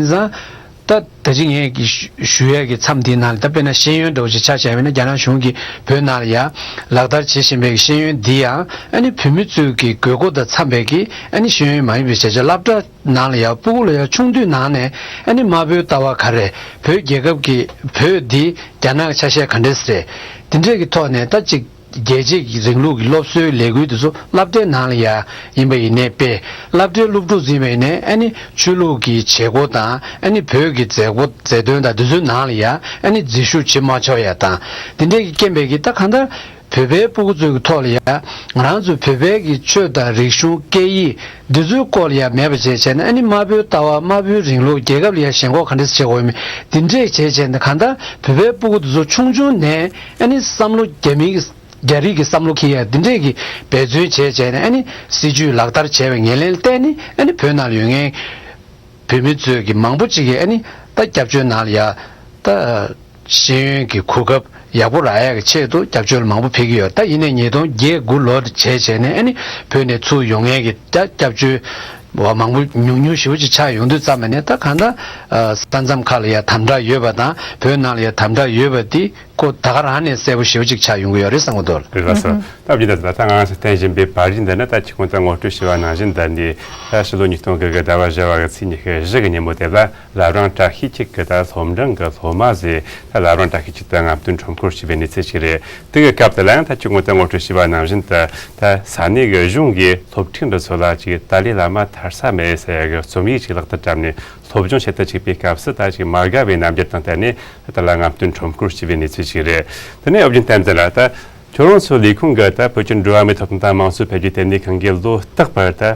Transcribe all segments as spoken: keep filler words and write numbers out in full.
ཙང་། ད་ད་ཅི་ངས་ཀྱི་ཞུ་ཞུ་ཡས་ཀྱི་མཚམས་འདིའི་ནང་ལ་ད་དཔེར་ན་ཤེས་ཡོན་འདྲ་བོ་ཞིག་ཆ་བཞག་པ་ཡིན་ན། རྒྱ་ནག་གཞུང་གིས་བོད་ནང་ལ་ཡ་ལག་བསྟར་བྱེད་བཞིན་པའི་ཤེས་ཡོན་འདི་ཡང་ཨ་ནི་བོད་མི་ཚོའི་གི་དགོས་མཁོ་དང་འཚམས་པའི་གི་ཨ་ནི་ཤེས་ཡོན་མ་ཡིན་པའི་བྱས་བྱས་སློབ་གྲྭ་ནང་ལ་ཡ་སྤུ་གུ་ལ་ཡ་ཆུང་དུས་ནང་ནས་ཨ་ནི་དམར་པོའི་ལྟ་བ་ག་རེ། བོད་རྒྱལ་ཁབ་ཀྱི་བོད་འདི་རྒྱ་ནག་གི་ཆ་ཤས་ག་འདྲས་རེད། དེ་འདྲས་ཀྱི་ཐོག་ནས་ད་ཅིག་རྒྱལ་གཅེས་ཀྱི་རིང་ལུགས་ཀྱི་སློབ་གསོའི་ལས་འགུལ་དེ་ཚོ་སློབ་གྲྭའི་ནང་ལ་ཡ་ཡིན་པ་ཡིན་ནའི་དཔེ། སློབ་གྲྭའི་སློབ་ཕྲུག་ཟིན་པ་ཡིན་ནའི་ཨ་ནི་ཆོས་ལུགས་ཀྱི་བྱེད་སྒོ་དང་ཨ་ནི་བོད་ཀྱི་མཛད་སྒོ་མཛད་དོན་དང་དེ་ཚོའི་ནང་ལ་ཡ་ཨ་ནི་འཛུལ་ཞུགས་བྱེད་མ་ཆོག་ཡ་དང་། དེ་འདྲས་ཀྱི་རྐྱེན་པས་ཀྱི་ད་གང་ལྟར་བོད་པའི་སྤུ་གུ་ཚོའི་གི་ཐོག་ལ་ཡ་ང་རང་ཚོའི་བོད་པའི་གི་ཆོས་དང་རིག་གཞུང་སྐད་ཡིག་འདི་ཚོའི་སྐོར་ལ་ཡ་མེད་པ་བྱས་བྱས་ནས། ཨ་ནི་དམར་པོའི་ལྟ་བ་དམར་པོའི་རིང་ལུགས་རྒྱལ་ཁབ་ལ་ཡ་ཞེན་ཁོག་ག་འདྲས་བྱེད་དགོས་མིན་དེ་འདྲས་བྱས་བྱས་ནས། གང་ལྟར་བོད་པའི་སྤུ་གུ་དེ་ཚོ་ཆུང་ཆུང་ནས་ཨ་ནི་བསམ་བློ་རྒྱ་མིའི་རྒྱ་རིགས་ཀྱི་བསམ་བློ་འཁྱེར་ཡ་འདི་འདྲས་ཀྱི་འབད་བརྩོན་བྱས་བྱས་ནས། ཨ་ནི་སྲིད་ཇུས་ལག་བསྟར་བྱས་པའི་ངོས་ལེན་བལྟས་ནས། ཨ་ནི་བོད་ནང་ལ་ཡོད་མཁན་བོད་མི་ཚོས་ཀྱི་མང་པོ་ཅིག་གིས་ཨ་ནི་ད་སྐྱབས་བཅོལ་ནང་ལ་ཡ་ད་ཤེས་ཡོན་གྱི་གོ་སྐབས་ཡག་པོ་རག་ཡ་གི་ཆེད་དུ་སྐྱབས་བཅོལ་མང་པོ་ཕེབས་ཀྱི་ཡོད། ད་ཡིན་ནའི་ཉིས་སྟོང་བརྒྱད་དགུ་ལོ་བྱས་བྱས་ནས་ཨ་ནི་བོད་ནས་ཚུར་ཡོང་མཁན་གྱི་ད་སྐྱབས་བཅོལ་བ་མང་པོ་ཉུང་ཉུང་ཞེ་པོ་ཅིག་ཆགས་ཡོང་དུས་ཙམ་པ་ནས། ད་གང་ལྟར་ས་མཚམས་ཁག་ལ་ཡ་དམ་དྲག་ཡོད་པ་དང་བོད་ནང་ལ་ཡ་དམ་དྲག་ཡོད་པ་འདི་ཁོ་ད་ག་རང་ནས་གསལ་པོ་ཞེ་པོ་ཅིག་ཆགས་ཡོང་གི་ཡོད་རེད་བསམ་གྱི་འདུག་རེད་ལགས་སོ། ད་བརྒྱུད་དེ་ད་ལྟ་ང་རང་ཚོས་བསྟན་བཞིན་པའི་བར་རིས་འདི་ནི། ད་ཁྱེད་ཁོང་ཚོས་ངོ་སྤྲོད་ཞུས་པ་ནང་བཞིན། ད་འདི་ད་ཕྱི་ལོ་ཉིས་སྟོང་དགུ་གི་ཟླ་བ་བཞི་བ་གི་ཚེས་ཉི་ཤུ་བཞི་གི་ཉིན་མོ་དེ་ལ། བླ་བྲང་བཀྲ་ཤིས་འཁྱིལ་གྱི་ད་སློབ་འབྲིང་གི་སློབ་མ་ཟིག་ད་བླ་བྲང་བཀྲ་ཤིས་འཁྱིལ་དུ་རྔམ་སྟོན་ཁྲོམ་སྐོར་ཞུས་པའི་གནས་ཚུལ་ཞིག་རེད། དེ་གི་སྐབས་དེ་ལ་ཡང་ད་ཁྱེད་ཁོང་ཚོས་ངོ་སྤྲོད་ཞུས་པ་ནང་བཞིན་དུ། ད་ས་གནས་གི་གཞུང་གི་སློབ་ཕྲུག་འདི་ཚོ་ལ་ཅིག་ཏཱ་ལའི་བླ་མ་ཐར་ས་མེད་ཟེར་ཡ་གི་རྩོམ་ཡིག་ཅིག་ལག་ཏུ་བཀྲམ་ནས་སློབ་སྦྱོང་བྱེད་དུ་བཅུག་པའི་སྐབས་སུ། ད་ཅིག་མ་དགའ་བའི་རྣམ་འགྱུར་དང་བསྟན་ནས་དེ་ལ་རྔམ་སྟོན་ཁྲོམ་སྐོར་ཞུས་པའི་གནས་ཚུལ་ཞིག་རེད། དེ་ནས་ཨོ་རྒྱན་བསྟན་འཛིན་ལགས། ད་ཁྱོད་རང་ཚོའི་ལས་ཁུངས་ཀྱིས་ད་བོད་ཀྱི་འགྲོ་བ་མིའི་ཐོབ་ཐང་དང་དམངས་གཙོའི་འཕེལ་རྒྱས་ལྟེ་གནས་ཁང་གིས་ལོ་རྟག་པར་ད་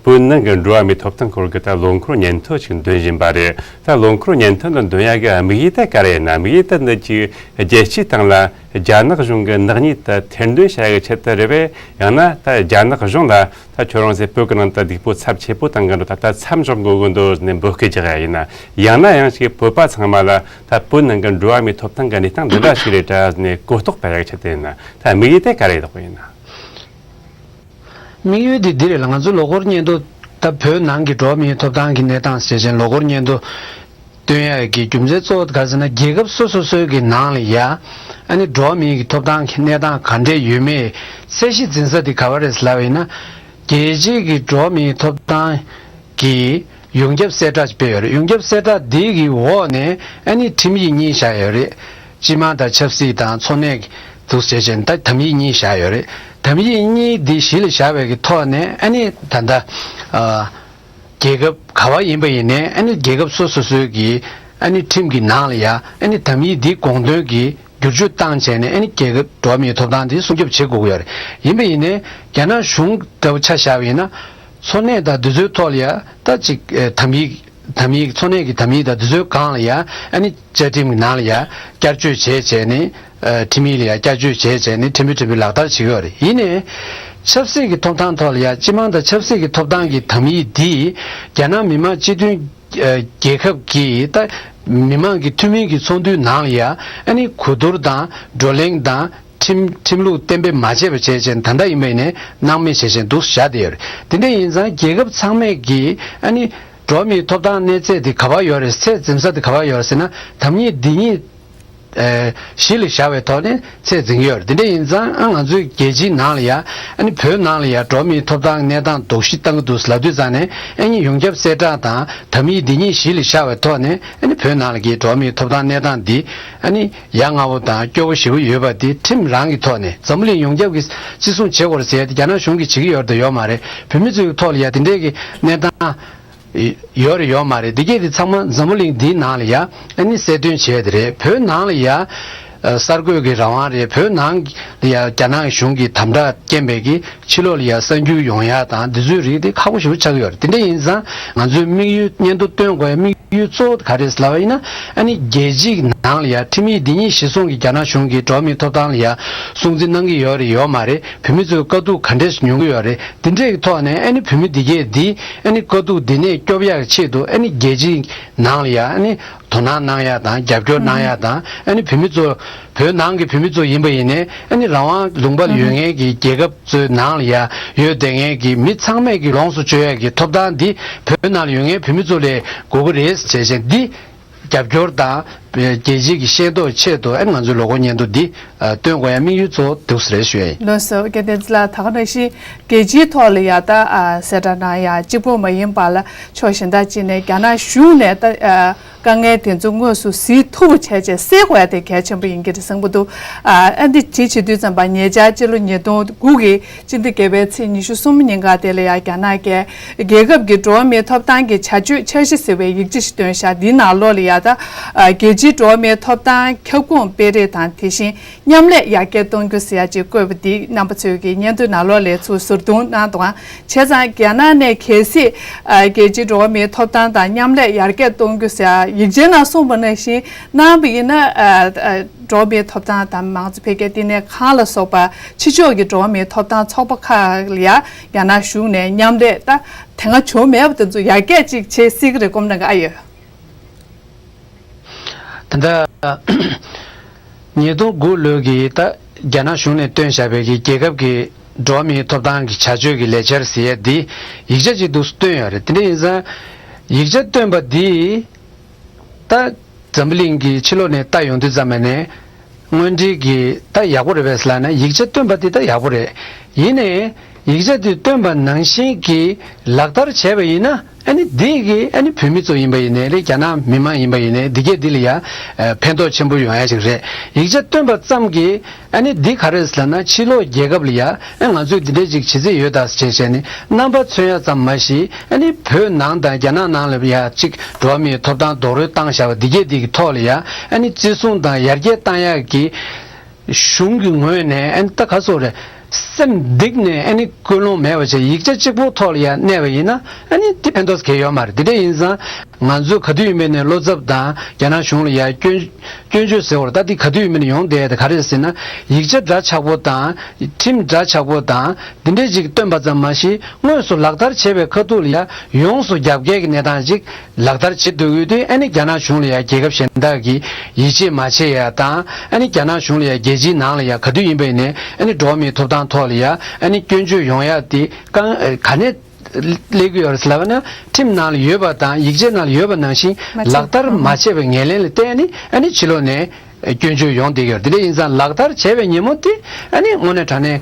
བོད་ནང་གི་འགྲོ་བ་མིའི་ཐོབ་ཐང་སྐོར་གྱི་ད་ལོ་འཁོར་སྙན་ཐོ་ཞིག་འདོན་བཞིན་པ་རེད། ད་ལོ་འཁོར་སྙན་ཐོ་འདི་འདོན་ཡ་གི་དམིགས་ཡུལ་དེ་ག་རེ་ཡིན་ན། དམིགས་ཡུལ་དེ་འདི་ཅིག་རྒྱལ་སྤྱིའི་སྟེང་ལ་རྒྱ་ནག་གཞུང་གི་ནག་ཉེས་དེ་ཐེར་འདོན་བྱ་ཡ་གི་ཆེད་དུ་རེད་པས། ཡང་ན་ད་རྒྱ་ནག་གཞུང་ལ་ད་ཁྱོད་རང་ཚོས་བོད་ཀྱི་ནང་དུ་སྡུག་པོ་ཚབས་ཆེ་པོ་བཏང་གི་འདུག་ད་ལྟ་མཚམས་འཇོག་དགོས་ཀྱི་འདུག་ཟེར་ནས་འབོད་སྐུལ་རྒྱག་ཡ་ཡིན་ན། ཡང་ན་ཡང་ཅིག་བོད་པ་ཚང་མ་ལ་ད་བོད་ནང་གི་འགྲོ་བ་མིའི་ཐོབ་ཐང་གི་གནས་སྟངས་འདི་འདྲ་ཞིག་རེད་དྲ་ཟེར་ནས་གོ་རྟོགས་སྤེལ་ཡ་གི་ཆེད་དུ་ཡིན་ན། ད་དམིགས་ཡུལ་དེ་ག་རེ་ཡིན་ནམ། དམིགས་ཡུལ་དེ་འདི་རེད་ལ། ང་ཚོ་ལོ་འཁོར་སྙན་ཐོ། ད་བོད་ནང་གི་འགྲོ་བ་མིའི་ཐོབ་ཐང་གི་གནས་སྟངས་ཟེར་བྱས་ལོ་འཁོར་སྙན་ཐོ་བཏོན་ཡ་གི་རྒྱུ་མཚན་གཙོ་བོ་ག་རེ་ཟེར་ན། རྒྱལ་ཁབ་སོ་སོ་སོའི་གི་ནང་ལ་ཡ་ཨ་ནི་འགྲོ་བ་མིའི་གི་ཐོབ་ཐང་གི་གནས་སྟངས་ག་འདྲས་ཡོད་མེད་ཚད་གཞི་འཛིན་ས་དེ་ག་བ་རེད་ལབ་པ་ཡིན་ན། རྒྱལ་སྤྱིའི་གི་འགྲོ་བ་མིའི་ཐོབ་ཐང་གི་ཡོངས་ཁྱབ་གསལ་བསྒྲགས་སྤེལ་ཡོད་རེད། ཡོངས་ཁྱབ་གསལ་བསྒྲགས་འདི་གི་འོག་ནས་ཨ་ནི་ཁྲིམས་ཡིག་གཉིས་བཞག་ཡོད་རེད། སྤྱི་དམངས་དང་ཆབ་སྲིད་དང་འཚོ་གནས་ཀྱི་འདུག་ཟེར་བྱས་ནས་ད་དམ་ཡིག་གཉིས་བཞག་ཡོད་རེད། དམ་ཡིག་གཉིས་འདི་གཞི་ལ་བཞག་པའི་གི་ཐོག་ནས་ཨ་ནི་ད་ལྟ་ཨ་རྒྱལ་ཁབ་ག་བ་ཡིན་པ་ཡིན་ནའི་ཨ་ནི་རྒྱལ་ཁབ་སོ་སོ་སོའི་གི་ཨ་ནི་ཁྲིམས་ཀྱི་ནང་ལ་ཡ་ཨ་ནི་དམ་ཡིག་འདི་དགོངས་དོན་གྱི་བསྒྱུར་བཅོས་བཏང་བྱས་ནས། ཨ་ནི་རྒྱལ་ཁབ་འགྲོ་བ་མིའི་ཐོབ་ཐང་འདི་སྲུང་སྐྱོབ་བྱེད་དགོས་ཀྱི་ཡོད་རེད། ཡིན་པ་ཡིན་ནའི་རྒྱ་ནག་གཞུང་ལྟ་བུ་ཆ་བཞག་པ་ཡིན་ན། འཚོ་གནས་དང་འདི་ཚོའི་ཐོག་ལ་ཡ་ད་ཅིག་ཨེ་དམ་ཡིག་དམ་ཡིག་འཚོ་གནས་ཀྱི་དམ་ཡིག་དང་འདི་ཚོའི་སྒང་ལ་ཡ་ཨ་ནི་བཅའ་ཁྲིམས་ཀྱི་ནང་ལ་ཡ་བསྐྱར་བཅོས་བྱས་བྱས་ནས། ཨ་ཁྲིམས་ཡིག་ལ་ཡ་བསྐྱར་བཅོས་བྱས་བྱས་ནས་ཕྲན་བུ་ཕྲན་བུ་ལག་བསྟར་བྱེད་ཀྱི་ཡོད་རེད། ཡིན་ནའི་ཆབ་སྲིད་ཀྱི་ཐོབ་ཐང་ཐོག་ལ་ཡ་སྤྱི་དམངས་དང་ཆབ་སྲིད་ཀྱི་ཐོབ་ཐང་གི་དམ་ཡིག་འདི་རྒྱ་ནག་མི་དམངས་སྤྱི་མཐུན་ཨ་རྒྱལ་ཁབ་ཀྱི་ད་མི་དམངས་ཀྱི་འཐུས་མི་གི་ཚོགས་འདུའི་ནང་ལ་ཡ་ཨ་ནི་གོ་བསྡུར་དང་བགྲོ་གླེང་དང་ཁྲིམས་ཁྲིམས་ལུགས་གཏན་འབེབས་མ་བྱས་པ་བྱས་བྱས་ད་ལྟ་ཡིན་པ་ཡིན་ནའི་སྣང་མེད་བྱས་བྱས་འདུག་བཞག་བསྡད་ཡོད་རེད། དེ་འདྲ་ཡིན་ཙང་རྒྱལ་ཁབ་ཚང་མས་ཀྱི་ཨ་ནི་འགྲོ་བ་མིའི་ཐོབ་ཐང་གནས་ཚད་དེ་ག་པར་ཡོད་རེད། ཚད་འཛིན་ས་དེ་ག་པར་ཡོད་རེད་ཟེར་ན། དམ་ཡིག་འདི་གཉིས་ཨེ་གཞི་ལ་བཞག་པའི་ཐོག་ནས་ཚད་འཛིན་གྱི་ཡོད་རེད། དེ་འདྲ་ཡིན་ཙང་ཨ་ང་ཚོའི་རྒྱལ་སྤྱིའི་ནང་ལ་ཡ་ཨ་ནི་བོད་ནང་ལ་ཡ་འགྲོ་བ་མིའི་ཐོབ་ཐང་གནས་སྟངས་དོགས་གཞི་བཏང་གི་འདུག་ལབ་དུས་ཙང་ནས། ཨ་ནི་ཡོངས་ཁྱབ་གསལ་བསྒྲགས་དང་དམ་ཡིག་འདི་གཉིས་གཞི་ལ་བཞག་པའི་ཐོག་ནས། ཨ་ནི་བོད་ནང་ལ་གི་འགྲོ་བ་མིའི་ཐོབ་ཐང་གནས་སྟངས་འདི་ཨ་ནི་ཡ་ང་བོ་དང་སྐྱོ་བོ་ཞེ་པོ་ཡོད་པ་དེ་ཁྲིམས་རང་གི་ཐོག་ནས་འཛམ་བུ་གླིང་ཡོངས་ཁྱབ་ཀྱིས་བརྩི་སྲུང་བྱེད་དགོས་རེད་ཟེར་ཡ་དེ་རྒྱ་ནག་གཞུང་གིས་བྱེད་ཀྱི་ཡོད་རེད་དང་ཡོད་མ་རེད། བོད་མི་ཚོའི་ཐོག་ལ་ཡ་དེ་འདྲའི་གི་གནས་སྟངས་ཡོད་རེད་ཡོད་མ་རེད། འདི་གས་དེ་ཚང་མ་འཛམ་བུ་གླིང་འདིའི་ནང་ལ་ཡ་ཨ་ནི་གསལ་སྟོན་བྱས་དེ་རེད། བོད་ནང་ལ་ཡ་ཨ་གསར་འགོད་ཀྱི་རང་དབང་རེད། བོད་ནང་ལ་ཡ་རྒྱ་ནག་གཞུང་གི་དམ་དྲག་རྐྱེན་པས་ཀྱི་ཕྱི་ལོགས་ལ་ཡ་གསར་འགྱུར་ཡོང་ཡ་དང་འདི་ཚོའི་རིགས་དེ་ཁག་པོ་ཞེ་པོ་ཆགས་ཀྱི་ཡོད་རེད། དེ་འདྲ་ཡིན་ཙང་ང་ཚོའི་དམིགས་ཡུལ་སྙན་ཐོ་བཏོན་དགོས་ཡ་དམིགས་ཡུལ་གཙོ་བོ་ག་རེ་ལབ་པ་ཡིན་ན། ཨ་ནི་རྒྱལ་སྤྱིའི་ནང་ལ་ཡ་ཁྲིམས་ཡིག་འདི་གཉིས་གཞི་བཟུང་གིས་རྒྱ་ནག་གཞུང་གིས་འགྲོ་བ་མིའི་ཐོབ་ཐང་ལ་ཡ་སྲུང་བརྩི་གནང་གི་ཡོད་རེད་ཡོད་མ་རེད། བོད་མི་ཚོས་དཀའ་སྡུག་ག་འདྲས་མྱོང་གི་ཡོད་རེད། འདི་འདྲས་ཀྱི་ཐོག་ནས་ཨ་ནི་བོད་མི་འདི་གས་འདི་ཨ་ནི་དཀའ་སྡུག་འདི་ནས་སྐྱོབ་ཡག་ཆེད་དུ་ཨ་ནི་རྒྱལ་སྤྱིའི་ནང་ལ་ཡ་ཨ་ནི་དོ་སྣང་གནང་ཡ་དང་རྒྱབ་སྐྱོར་གནང་ཡ་དང་། ཨ་ནི་བོད་མི་ཚོ་ བོད་ནང་གི་བོད་མི་ཚོ་ཡིན་པ་ཡིན་ནའི་ཨ་ནི་རང་དབང་ལུང་པ་ལ་ཡོད་མཁན་གྱི་རྒྱལ་ཁབ་ཚོའི་ནང་ལ་ཡ་ཡོད་བསྡད་མཁན་གྱི་མི་ཚང་མས་ཀྱི་ལོངས་སུ་སྤྱོད་ཡག་གི་ཐོབ་ཐང་འདི་བོད་ནང་ལ་ཡོད་མཁན་བོད་མི་ཚོ་ལས་དགོས་ཀྱི་རེད་ཟེར་བྱས་འདི་རྒྱབ་སྐྱོར་དང་རྒྱལ་སྤྱི་གི་ཤེས་རྟོགས་ཆེད་དུ་ཨ་ནི་ང་ཚོའི་ལོ་འཁོར་སྙན་ཐོ་འདི་སྟོན་དགོས་ཡ་དམིགས་ཡུལ་གཙོ་བོ་འདུག་ཟེར་ཞུ་ཡ་ཡིན། ལགས་སོ། སྐལ་ལྡན་བརྩེ་ལགས། ད་ག་ནང་བཞིན་རྒྱལ་སྤྱིའི་ཐོག་ལ་ཡ་ད་ཨ་གསལ་བསྒྲགས་གནང་ཡ་གཅིག་པོ་མ་ཡིན་པ་ལ་ཕྱོགས་གཞན་དག་ཅིག་ནས་རྒྱ་ནག་གཞུང་ནས་ད་ཨ་དཀའ་ངལ་དེ་ཚོ་དངོས་སུ་གཟིགས་ཐུབ་པ་བྱས་བྱས་སེལ་དགོས་ཡ་དེ་གལ་ཆེན་པོ་ཡིན་གྱི་རེད་བསམ་གྱི་འདུག་ཨ་ཨ་འདི་དེ་བྱེད་དུས་ཙམ་པ་ཉེ་ཆར་སྤྱི་ལོ་ཉིས་སྟོང་དགུ་གི་སྤྱི་ཟླ་བརྒྱད་པའི་ཚེས་ཉི་ཤུ་གསུམ་ཉིན་ཀ་དེ་ལ་ཡ་རྒྱ་ནག་གིས་རྒྱལ་ཁབ་ཀྱི་འགྲོ་བ་མིའི་ཐོབ་ཐང་གི་བྱ་སྤྱོད་འཆར་གཞི་ཟེར་བའི་ཡིག་ཆ་ཞིག་བཏོན་ཤག་འདིའི་ནང་ལོགས་ལ་ཡ་ད་ཨ་རྒྱལ་སྤྱིའི་འགྲོ་བ་མིའི་ཐོབ་ཐང་ཁྱབ་ཁོངས་སྤེལ་རེས་དང་དེ་བཞིན་མཉམ་ལས་ཡར་རྒྱས་གཏོང་རྒྱུ་ཟེར་ཡ་ཅིག་བཀོད་པ་འདི་རྣམ་པ་ཚོས་ཀྱི་སྙན་ཐོའི་ནང་ལོགས་ལ་ཚུར་ཟུར་འདོན་གནང་འདུག་ཨང་། བྱས་ཙང་རྒྱ་ནག་ནས་གལ་སྲིད་ཨ་རྒྱལ་སྤྱིའི་འགྲོ་བ་མིའི་ཐོབ་ཐང་དང་མཉམ་ལས་ཡར་རྒྱས་གཏོང་རྒྱུ་ཟེར་ཡ་ཡིག་ཆའི་ནང་གསུངས་པ་ནང་བཞིན་གནང་བ་ཡིན་ན་ཨ་ཨ་འགྲོ་བ་མིའི་ཐོབ་ཐང་དང་མང་གཙོ་འཕེལ་རྒྱས་བསྟི་གནས་ཁང་ལ་སོགས་པ་ཕྱི་ཕྱོགས་ཀྱི་འགྲོ་བ་མིའི་ཐོབ་ཐང་ཚོགས་པ་ཁག་ལ་ཡ་རྒྱ་ནག་གཞུང་ནས་མཉམ་ལས་ད་དེ་སྔ་བྱུང་མེད་པ་དེ་ཚོ་ཡར་རྒྱས་ཅིག་བྱེད་སྲིད་ཀྱི་རེད་བསྒོམ་གནང་གི་ཨ་ཡོད། ད་ལྟ་ཉིས་སྟོང་དགུ་ལོའི་གི་ད་རྒྱ་ནག་གཞུང་ནས་བཏོན་བཞག་པའི་གི་རྒྱལ་ཁབ་ཀྱི་འགྲོ་བ་མིའི་ཐོབ་ཐང་གི་བྱ་སྤྱོད་ཀྱི་ལས་འཆར་ཟེར་ཡས་འདི་ཡིག་ཆ་ཅིག་འདུག་སེ་བཏོན་ཡོད་རེད། དེ་འདྲ་ཡིན་ཙང་ཡིག་ཆ་བཏོན་པ་འདི་ད་འཛམ་བུ་གླིང་གི་ཕྱི་ལོགས་ནས་ལྟ་ཡོང་དུས་ཙམ་པ་ནས་དངོས་འབྲེལ་གྱི་ད་ཡག་པོ་རེད་པས་ལབ་ན་ཡིག་ཆ་བཏོན་པ་འདི་ད་ཡག་པོ་རེད། ཡིན་ནའི་ཡིག་ཆ་དེ་བཏོན་པ་ནང་བཞིན་གྱི་ལག་བསྟར་བྱས་པ་ཡིན་ན་ཨ་ནི་འདི་གི་ཨ་ནི་བོད་མི་ཚོ་ཡིན་པ་ཡིན་ནའི་རེད། རྒྱ་ནག་མི་མང་ཡིན་པ་ཡིན་ནའི་འདི་གས་འདི་ལ་ཡ་ཨ་ཕན་ཐོགས་ཆེན་པོ་ཡོང་ཡ་ཞིག་རེད། ཡིག་ཆ་བཏོན་པ་ཙམ་གྱིས་ཨ་ནི་འདི་ག་རེ་ཟེར་ན་ཕྱི་ལོགས་རྒྱལ་ཁབ་ལ་ཡ་ཨ་ང་ཚོས་འདི་འདྲས་ཅིག་བྱེད་རྩིས་ཡོད་ད་ཟེར་བྱས་བྱས་ནས་རྣམ་པ་མཚོན་ཡ་ཙམ་མ་ཞིག་ཨ་ནི་བོད་ནང་དང་རྒྱ་ནག་ནང་ལ་ཡ་ཅིག་འགྲོ་བ་མིའི་ཐོབ་ཐང་རྡོག་རོལ་བཏང་བཞག་པ་འདི་གས་འདི་གི་ཐོག་ལ་ཡ་ཨ་ནི་བརྩི་སྲུང་དང་ཡར་རྒྱས་བཏང་ཡ་གི་གཞུང་གི་ངོས་ནས་ཨ་ནི་ད་ག་སོགས་རེད། སེམས་གཏིང་ནས་ཨ་ནི་ཀུན་སློང་མེད་པ་བྱས་ཡིག་ཆ་གཅིག་པོ་ཐོག་ལ་ཡང་གནས་པ་ཡིན་ན་ཨ་ནི་དེ་ཕན་ཐོགས་གང་ཡང་ཡོད་མ་རེད། དེ་འདྲ་ཡིན་ཙང་ང་ཚོས་ག་དུས་ཡིན་པའི་ནས་བློ་འཚབ་དང་རྒྱ་ནག་གཞུང་ལ་ཡང་སྐྱོན་སྐྱོན་བརྗོད་ཟེར་བ་ད་དེ་ག་དུས་ཡིན་པའི་ནས་ཡོང་བསྡད་དེ་ག་རེ་ཟེར་ན་ཡིག་ཆ་འདྲ་ཆགས་པོ་དང་ཁྲིམས་འདྲ་ཆགས་པོ་དང་དེ་འདྲས་ཅིག་བཏོན་པ་ཙམ་མ་ཞིག་དངོས་སུ་ལག་བསྟར་བྱེད་པའི་ཁ་ཐུག་ལ་ཡང་ཡོངས་སུ་རྒྱབ་འགལ་གྱི་གནས་སྟངས་ཅིག་ལག་བསྟར་བྱེད་འདོད་ཡོད་དུས་ཨ་ནི་རྒྱ་ནག་གཞུང་ལ་ཡང་རྒྱལ་ཁབ་གཞན་དག་གིས་ཡིད་ཆེས་མ་བྱེད་ཡ་དང་ཨ་ནི་རྒྱ་ནག་གཞུང་ལ་ཡང་རྒྱལ་སྤྱིའི་ནང་ལ་ཡང་ག་དུས་ཡིན་པ་ཡིན་ནའི་ཨ་ནི་འགྲོ་བ་མིའི་ཐོབ་ཐང་ཐོག་ལ་ཡང་ཨ་ནི་སྐྱོན་བརྗོད་ཡོང་ཡ་དེ་གང་ག་ནས་སླེབས་ཀྱི་ཡོད་རེད་ལབ་ན་ཁྲིམས་ནང་ལ་ཡོད་པ་དང་ཡིག་ཆའི་ནང་ལ་ཡོད་པ་ནང་བཞིན་མ་བྱས་ལག་བསྟར་མ་བྱས་པའི་ངོས་ལེན་ལ་བརྟེན་ནས་ཨ་ནི་ཕྱི་ལོགས་ནས་སྐྱོན་བརྗོད་ཡོང་བསྡད་ཀྱི་ཡོད་རེད། དེ་འདྲ་ཡིན་ཙང་ལག་བསྟར་བྱས་པའི་ཉིན་མོ་དེ་ཨ་ནི་དངོས་གནས་དྲང་གནས་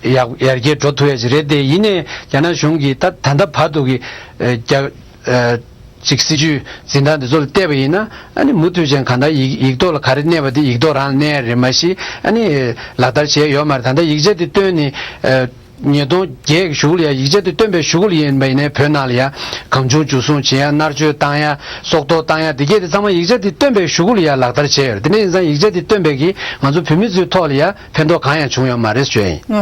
ཡར་ཡར་རྒྱས་འགྲོ་ཐུབ་ཡ་ཞིག་རེད་དེ་ཡིན་ནའི་རྒྱ་ནག་གཞུང་གིས་ད་ད་ལྟ་བར་དུ་གི་རྒྱ། ཅིག་སྲིད་ཇུས་འཛིན་སྟངས་འདི་ཚོ་ལ་བལྟས་པ་ཡིན་ན་ཨ་ནི་མུ་མཐུད་ཅན་གང་ལྟར་ཡིག་ཡིག་ཐོག་ལ་ག་རེ་གནས་པ་དེ་ཡིག་ཐོག་རང་ལ་གནས་ཡ་རེད་མ་གཞི་ཨ་ནི་ལག་བསྟར་བྱས་ཡོད་མ་རེད། ད་ལྟ་ཡིག་ཆ་དེ་བཏོན་ནས་ཉིས་སྟོང་བརྒྱད་ཀྱི་གཞུག་ལ་ཡ་ཡིག་ཆ་དེ་བཏོན་པའི་གཞུག་ལ་ཡིན་པ་ཡིན་ནའི་བོད་ནང་ལ་ཡ་གང་བྱུང་འཇུ་བཟུང་བྱེད་ཡ་མནར་གཅོད་བཏང་ཡ་སྲོག་ཐོག་བཏང་ཡ་དེ་གས་དེ་ཚང་མ་ཡིག་ཆ་དེ་བཏོན་པའི་གཞུག་ལ་ཡ་ལག་བསྟར་བྱས་ཡོད་རེད། དེ་འདྲ་ཡིན་ཙང་ཡིག་ཆ་དེ་བཏོན་པའི་གི་ང་ཚོ་བོད་མི་ཚོའི་ཐོག་ལ་ཡ་ཕན་ཐོགས་གང་ཡང་བྱུང་ཡོད་མ་རེད་ཞུ་ཡ་ཡིན།